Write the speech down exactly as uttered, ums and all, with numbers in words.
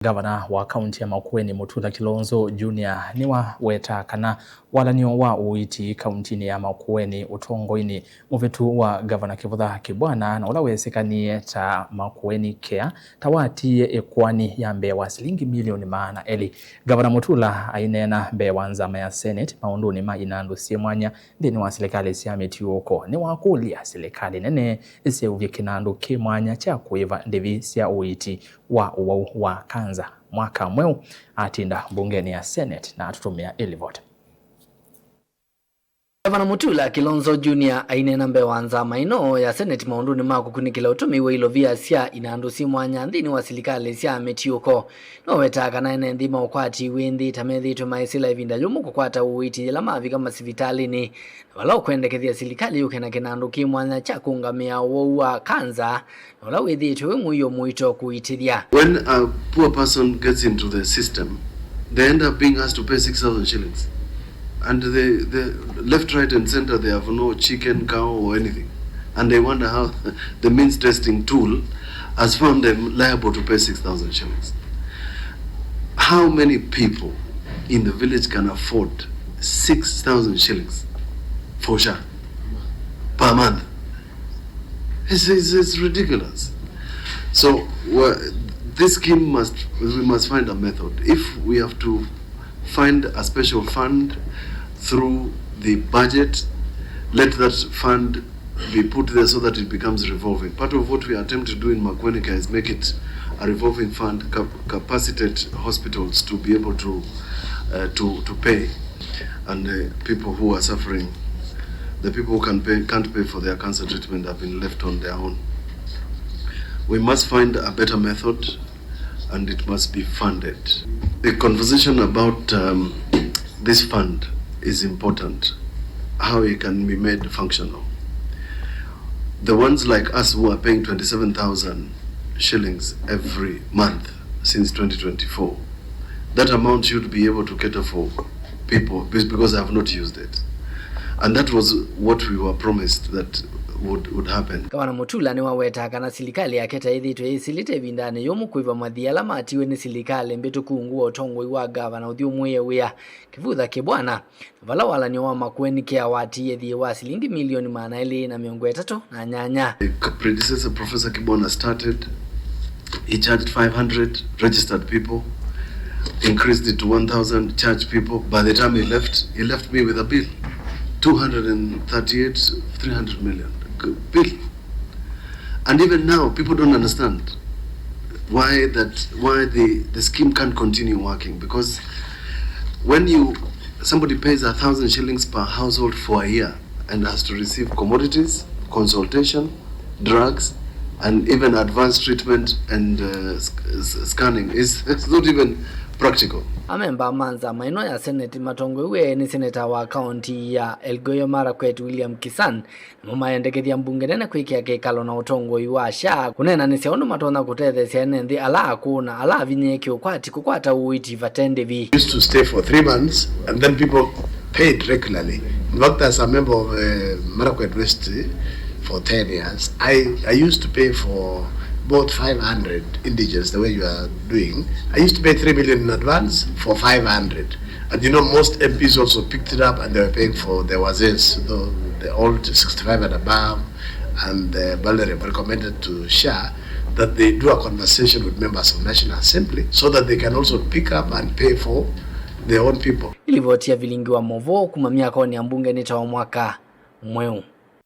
Ngavana wa kaunti ya Makueni, Mutula Kilonzo Junior, nĩwawetaa kana walan'yo wa ũiiti kauntinĩ ya Makueni ũtongoinĩ mũvĩtu wa Ngavana Kivutha Kibwana, na ũla wesĩkanie ta Makueni Care, ta watiie ĩkoani ya mbee wa silingi milioni maana elĩ. Ngavana Mutula aineena mbee wa nzama ya Senate maũndũnĩ ma inandũ syĩ mwanya nthĩnĩ wa silikalĩ sya mĩtiũũko, nĩwakũlya silikalĩ nene ĩseũvye kĩnandũ kĩ mwanya kya kũĩva ndĩvi sya ũiiti wa ũwau wa kanza mwaka mweũ. Atinda mbungenĩ ya Senate na atũtũmĩa ĩlivoti. Ngavana Mutula Kilonzo Junior aineena mbee wa nzama ĩno ya Senate maũndũnĩ ma kũkunĩkĩla ũtũmĩi wa ilovia sya inandũ syĩ mwanya nthĩnĩ wa silikalĩ sya mĩtiũũko. Nĩwawetaa kana ene nthĩ ma ũkwati wĩ nthĩ ta methĩĩtwe maisĩla ĩvinda yũmũ kũkwata ũiiti yĩla mavika masivitalĩnĩ, na vala ũkwendekethya silikalĩ yũke na kĩnandũ kĩ mwanya kya kũũngamĩa ũwau wa kanza, na ũla wĩthĩĩtwe wĩ mũio mũito kũitĩthya. When a poor person gets into the system, they end up being asked to pay six thousand shillings. And the, the left, right, and center, they have no chicken, cow, or anything. And they wonder how the means testing tool has found them liable to pay six thousand shillings. How many people in the village can afford six thousand shillings for SHA per month? It's, it's, it's ridiculous. So, well, this scheme must, we must find a method. If we have to find a special fund through the budget, let that fund be put there so that it becomes revolving. Part of what we attempt to do in Makueni Care is make it a revolving fund, cap-, capacitate hospitals to be able to, uh, to, to pay, and, uh, people who are suffering, the people who can pay, can't pay for their cancer treatment have been left on their own. We must find a better method, and it must be funded. The conversation about, um, this fund is important, how it can be made functional. The ones like us who are paying twenty-seven thousand shillings every month since twenty twenty-four, that amount should be able to cater for people, be-, because I have not used it. And that was what we were promised that would, would happen. Ngavana Mutula nĩwawetaa kana silikalĩ yake ta ĩthĩĩtwe yĩsĩlĩte ĩvindanĩ yũmũ kũĩva mathii ala matiwe nĩ silikalĩ mbĩtũku ungu wa ũtongoi wa ngavana ũthyũmũĩe wĩa Kivutha Kibwana, na vala walan'yo wa Makueni Care watiie thiĩ wa silingi milioni maana elĩ na mĩongo ĩtatũ na nyanya. The predecessor, Professor Kibwana, started, he charged five hundred registered people, increased it to one thousand charged people. By the time he left, he left me with a bill, two hundred and thirty-eight, three hundred million bill. And even now, people don't understand why that, why the, the scheme can't continue working, because when you, somebody pays a thousand shillings per household for a year and has to receive commodities, consultation, drugs, and even advanced treatment and, uh, sc-, s-, scanning, is, it's not even practical. Amemba ma nzama ĩno ya Senate matongoew'e nĩ seneta wa kaunti ya Elgeyo Marakwet, William Kisan, nĩmo maendekethya mbunge nene kwĩkĩa kĩkalo na ũtongoi wa SHA kũneenanĩsya ũndũ matonya kũtetheesya ene nthĩ ala akũũ na ala avinyĩĩe kĩũkwati kũkwata ũiiti vate ndĩvi. Used to stay for three months, and then people paid regularly. In fact, as a member of, uh, Marakwet West, uh, for ten years, I, I used to pay for about five hundred indigents the way you are doing. I used to pay three million in advance for five hundred. And you know, most M Ps also picked it up and they were paying for the wazees, the, the old sixty-five and above, and the vulnerable, recommended to SHA that they do a conversation with members of National Assembly so that they can also pick up and pay for their own people. Ĩlivoti ya vilingi wa movoo kuma myakonĩ ya mbunge nĩ ta wa mwaka mweũ.